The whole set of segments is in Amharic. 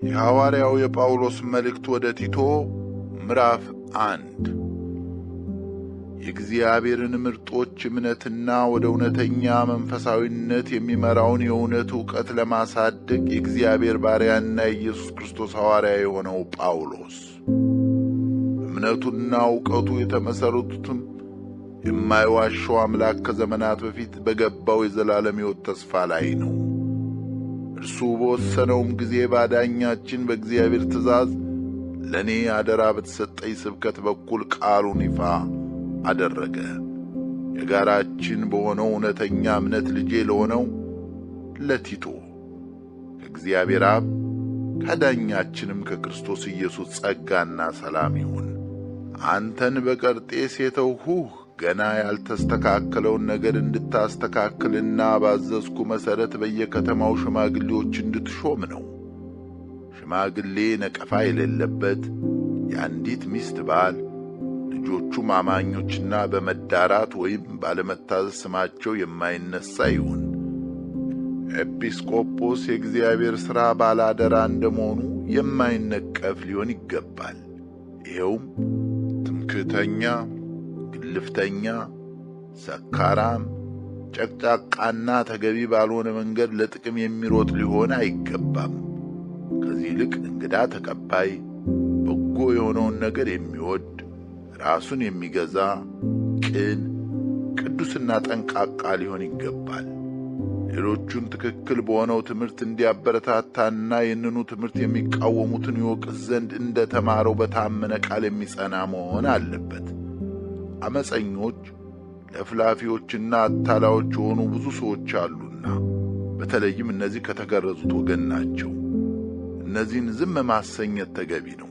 የሐዋርያው የጳውሎስ መልእክት ወደ ቲቶ ምዕራፍ 1። የእግዚአብሔርን ምርጦች እምነትና ወደ እውነተኛ መንፈሳዊነት የሚመራውን የእውነት ዕውቀት ለማሳደግ የእግዚአብሔር ባሪያና የኢየሱስ ክርስቶስ ሐዋርያ የሆነው ጳውሎስ፣ እምነቱና ዕውቀቱ የተመሠረቱትም የማይዋሸው አምላክ ከዘመናት በፊት በገባው የዘላለም ሕይወት ተስፋ ላይ ነው። እርሱ በወሰነውም ጊዜ ባዳኛችን በእግዚአብሔር ትእዛዝ ለእኔ አደራ በተሰጠኝ ስብከት በኩል ቃሉን ይፋ አደረገ። የጋራችን በሆነው እውነተኛ እምነት ልጄ ለሆነው ለቲቶ ከእግዚአብሔር አብ ከዳኛችንም ከክርስቶስ ኢየሱስ ጸጋና ሰላም ይሁን። አንተን በቀርጤስ የተውሁህ ገና ያልተስተካከለውን ነገር እንድታስተካክልና ባዘዝኩ መሠረት በየከተማው ሽማግሌዎች እንድትሾም ነው። ሽማግሌ ነቀፋ የሌለበት፣ የአንዲት ሚስት ባል፣ ልጆቹም አማኞችና በመዳራት ወይም ባለመታዘዝ ስማቸው የማይነሣ ይሁን። ኤጲስቆጶስ የእግዚአብሔር ሥራ ባላደራ እንደመሆኑ የማይነቀፍ ሊሆን ይገባል። ይኸውም ትምክህተኛ፣ ግልፍተኛ፣ ሰካራም፣ ጨቅጫቃና ተገቢ ባልሆነ መንገድ ለጥቅም የሚሮጥ ሊሆን አይገባም። ከዚህ ይልቅ እንግዳ ተቀባይ፣ በጎ የሆነውን ነገር የሚወድ፣ ራሱን የሚገዛ፣ ቅን፣ ቅዱስና ጠንቃቃ ሊሆን ይገባል። ሌሎቹን ትክክል በሆነው ትምህርት እንዲያበረታታና ይህንኑ ትምህርት የሚቃወሙትን ይወቅስ ዘንድ እንደ ተማረው በታመነ ቃል የሚጸና መሆን አለበት። አመፀኞች፣ ለፍላፊዎችና አታላዮች የሆኑ ብዙ ሰዎች አሉና፣ በተለይም እነዚህ ከተገረዙት ወገን ናቸው። እነዚህን ዝም ማሰኘት ተገቢ ነው።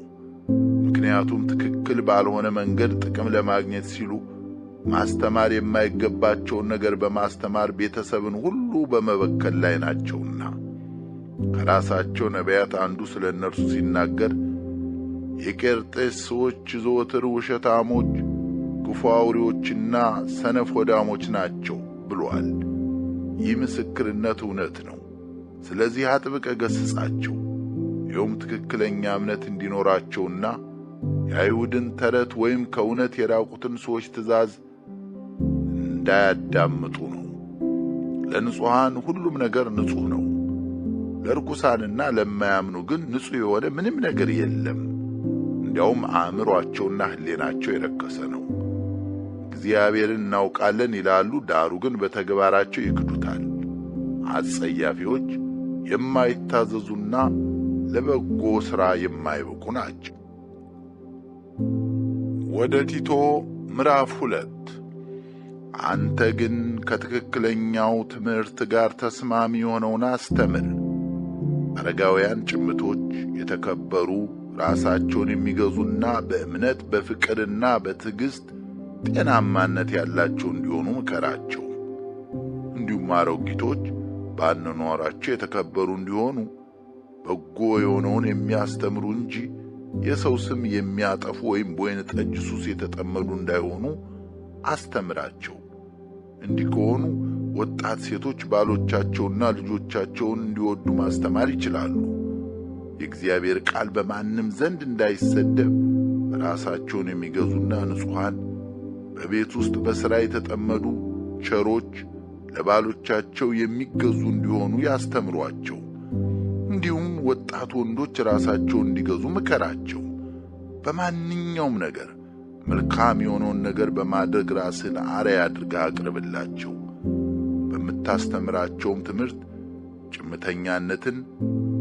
ምክንያቱም ትክክል ባልሆነ መንገድ ጥቅም ለማግኘት ሲሉ ማስተማር የማይገባቸውን ነገር በማስተማር ቤተሰብን ሁሉ በመበከል ላይ ናቸውና። ከራሳቸው ነቢያት አንዱ ስለ እነርሱ ሲናገር፣ የቄርጤስ ሰዎች ዘወትር ውሸታሞች፣ ክፉ አውሪዎችና ሰነፍ ሆዳሞች ናቸው ብሏል። ይህ ምስክርነት እውነት ነው። ስለዚህ አጥብቀ ገሥጻቸው። ይኸውም ትክክለኛ እምነት እንዲኖራቸውና የአይሁድን ተረት ወይም ከእውነት የራቁትን ሰዎች ትእዛዝ እንዳያዳምጡ ነው። ለንጹሐን ሁሉም ነገር ንጹሕ ነው። ለርኩሳንና ለማያምኑ ግን ንጹሕ የሆነ ምንም ነገር የለም። እንዲያውም አእምሮአቸውና ሕሌናቸው የረከሰ ነው። እግዚአብሔርን እናውቃለን ይላሉ፣ ዳሩ ግን በተግባራቸው ይክዱታል። አጸያፊዎች፣ የማይታዘዙና ለበጎ ሥራ የማይበቁ ናቸው። ወደ ቲቶ ምዕራፍ 2። አንተ ግን ከትክክለኛው ትምህርት ጋር ተስማሚ የሆነውን አስተምር። አረጋውያን ጭምቶች፣ የተከበሩ፣ ራሳቸውን የሚገዙና በእምነት በፍቅርና በትዕግሥት ጤናማነት ያላቸው እንዲሆኑ ምከራቸው። እንዲሁም አሮጊቶች በአኗኗራቸው የተከበሩ እንዲሆኑ፣ በጎ የሆነውን የሚያስተምሩ እንጂ የሰው ስም የሚያጠፉ ወይም በወይን ጠጅ ሱስ የተጠመዱ እንዳይሆኑ አስተምራቸው። እንዲህ ከሆኑ ወጣት ሴቶች ባሎቻቸውና ልጆቻቸውን እንዲወዱ ማስተማር ይችላሉ። የእግዚአብሔር ቃል በማንም ዘንድ እንዳይሰደብ ራሳቸውን የሚገዙና ንጹሐን፣ በቤት ውስጥ በሥራ የተጠመዱ፣ ቸሮች፣ ለባሎቻቸው የሚገዙ እንዲሆኑ ያስተምሯቸው። እንዲሁም ወጣት ወንዶች ራሳቸውን እንዲገዙ ምከራቸው። በማንኛውም ነገር መልካም የሆነውን ነገር በማድረግ ራስህን አርአያ አድርገህ አቅርብላቸው። በምታስተምራቸውም ትምህርት ጭምተኛነትን፣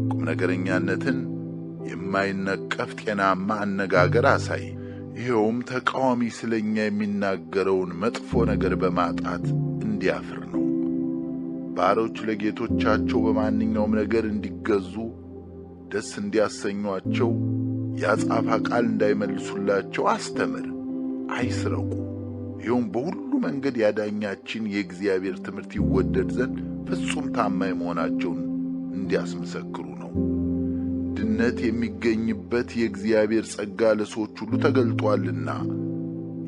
ቁም ነገረኛነትን፣ የማይነቀፍ ጤናማ አነጋገር አሳይ። ይኸውም ተቃዋሚ ስለኛ የሚናገረውን መጥፎ ነገር በማጣት እንዲያፍር ነው። ባሮች ለጌቶቻቸው በማንኛውም ነገር እንዲገዙ፣ ደስ እንዲያሰኟቸው፣ የአጻፋ ቃል እንዳይመልሱላቸው አስተምር። አይስረቁ። ይኸውም በሁሉ መንገድ ያዳኛችን የእግዚአብሔር ትምህርት ይወደድ ዘንድ ፍጹም ታማኝ መሆናቸውን እንዲያስመሰክሩ ነው። ድነት የሚገኝበት የእግዚአብሔር ጸጋ ለሰዎች ሁሉ ተገልጧልና፣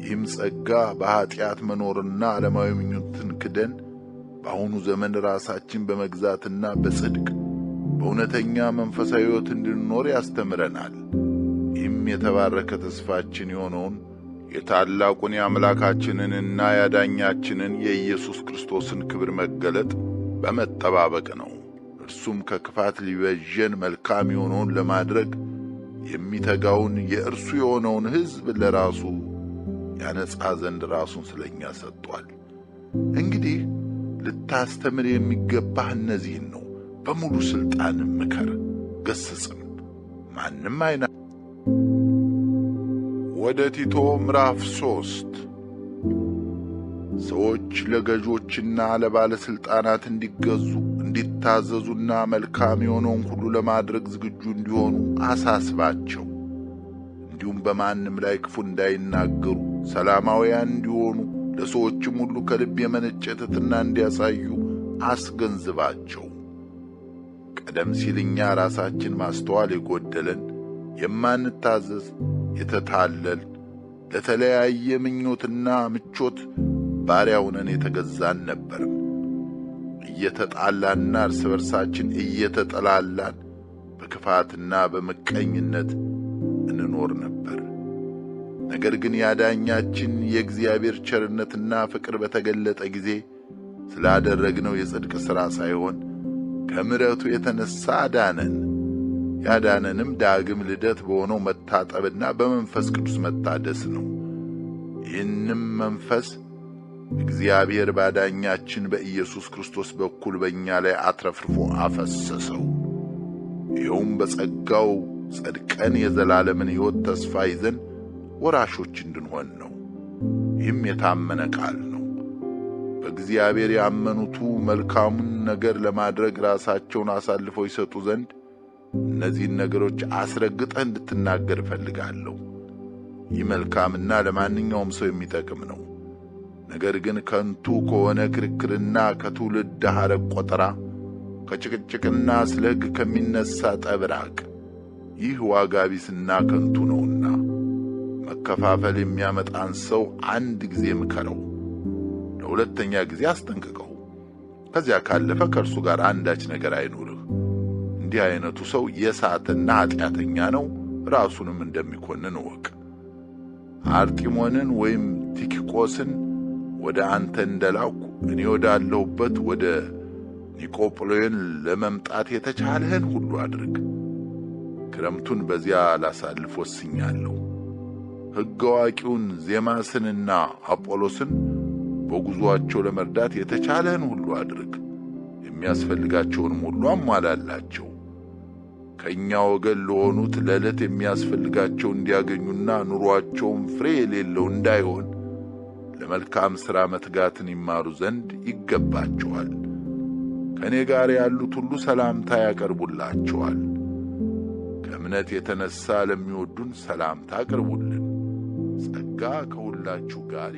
ይህም ጸጋ በኀጢአት መኖርና ዓለማዊ ምኞትን ክደን በአሁኑ ዘመን ራሳችን በመግዛትና በጽድቅ፣ በእውነተኛ መንፈሳዊ ሕይወት እንድንኖር ያስተምረናል። ይህም የተባረከ ተስፋችን የሆነውን የታላቁን የአምላካችንንና ያዳኛችንን የኢየሱስ ክርስቶስን ክብር መገለጥ በመጠባበቅ ነው። እርሱም ከክፋት ሊቤዠን መልካም የሆነውን ለማድረግ የሚተጋውን የእርሱ የሆነውን ሕዝብ ለራሱ ያነጻ ዘንድ ራሱን ስለኛ ሰጥቷል። እንግዲህ ልታስተምር የሚገባህ እነዚህን ነው። በሙሉ ስልጣን ምከር፣ ገስጽም። ማንም አይና ወደ ቲቶ ምዕራፍ 3 ሰዎች ለገዦችና ለባለስልጣናት እንዲገዙ እንዲታዘዙና መልካም የሆነውን ሁሉ ለማድረግ ዝግጁ እንዲሆኑ አሳስባቸው። እንዲሁም በማንም ላይ ክፉ እንዳይናገሩ ሰላማውያን እንዲሆኑ ለሰዎችም ሁሉ ከልብ የመነጨ ትሕትና እንዲያሳዩ አስገንዝባቸው። ቀደም ሲል እኛ ራሳችን ማስተዋል የጎደለን፣ የማንታዘዝ፣ የተታለል፣ ለተለያየ ምኞትና ምቾት ባሪያ ሆነን የተገዛን ነበርን። እየተጣላንና እርስ በርሳችን እየተጠላላን በክፋትና በምቀኝነት እንኖር ነበር። ነገር ግን ያዳኛችን የእግዚአብሔር ቸርነትና ፍቅር በተገለጠ ጊዜ ስላደረግነው የጽድቅ ሥራ ሳይሆን ከምሕረቱ የተነሣ አዳነን። ያዳነንም ዳግም ልደት በሆነው መታጠብና በመንፈስ ቅዱስ መታደስ ነው። ይህንም መንፈስ እግዚአብሔር ባዳኛችን በኢየሱስ ክርስቶስ በኩል በእኛ ላይ አትረፍርፎ አፈሰሰው። ይኸውም በጸጋው ጸድቀን የዘላለምን ሕይወት ተስፋ ይዘን ወራሾች እንድንሆን ነው። ይህም የታመነ ቃል ነው። በእግዚአብሔር ያመኑቱ መልካሙን ነገር ለማድረግ ራሳቸውን አሳልፈው ይሰጡ ዘንድ እነዚህን ነገሮች አስረግጠህ እንድትናገር እፈልጋለሁ። ይህ መልካምና ለማንኛውም ሰው የሚጠቅም ነው። ነገር ግን ከንቱ ከሆነ ክርክርና ከትውልድ ሐረግ ቆጠራ፣ ከጭቅጭቅና ስለ ሕግ ከሚነሣ ጠብ ራቅ። ይህ ዋጋ ቢስና ከንቱ ነውና። መከፋፈል የሚያመጣን ሰው አንድ ጊዜ ምከረው፣ ለሁለተኛ ጊዜ አስጠንቅቀው። ከዚያ ካለፈ ከእርሱ ጋር አንዳች ነገር አይኑርህ። እንዲህ አይነቱ ሰው የሳተና ኃጢአተኛ ነው፣ ራሱንም እንደሚኮንን እወቅ። አርጢሞንን ወይም ቲኪቆስን ወደ አንተ እንደላኩ እኔ ወዳለሁበት ወደ ኒቆጵሎን ለመምጣት የተቻለህን ሁሉ አድርግ። ክረምቱን በዚያ ላሳልፍ ወስኛለሁ። ሕግ አዋቂውን ዜማስንና አጶሎስን በጉዞአቸው ለመርዳት የተቻለህን ሁሉ አድርግ። የሚያስፈልጋቸውንም ሁሉ አሟላላቸው። ከእኛ ወገን ለሆኑት ለዕለት የሚያስፈልጋቸው እንዲያገኙና ኑሯቸውም ፍሬ የሌለው እንዳይሆን ለመልካም ሥራ መትጋትን ይማሩ ዘንድ ይገባቸዋል። ከእኔ ጋር ያሉት ሁሉ ሰላምታ ያቀርቡላቸዋል። ከእምነት የተነሣ ለሚወዱን ሰላምታ አቅርቡልን። ጸጋ ከሁላችሁ ጋር።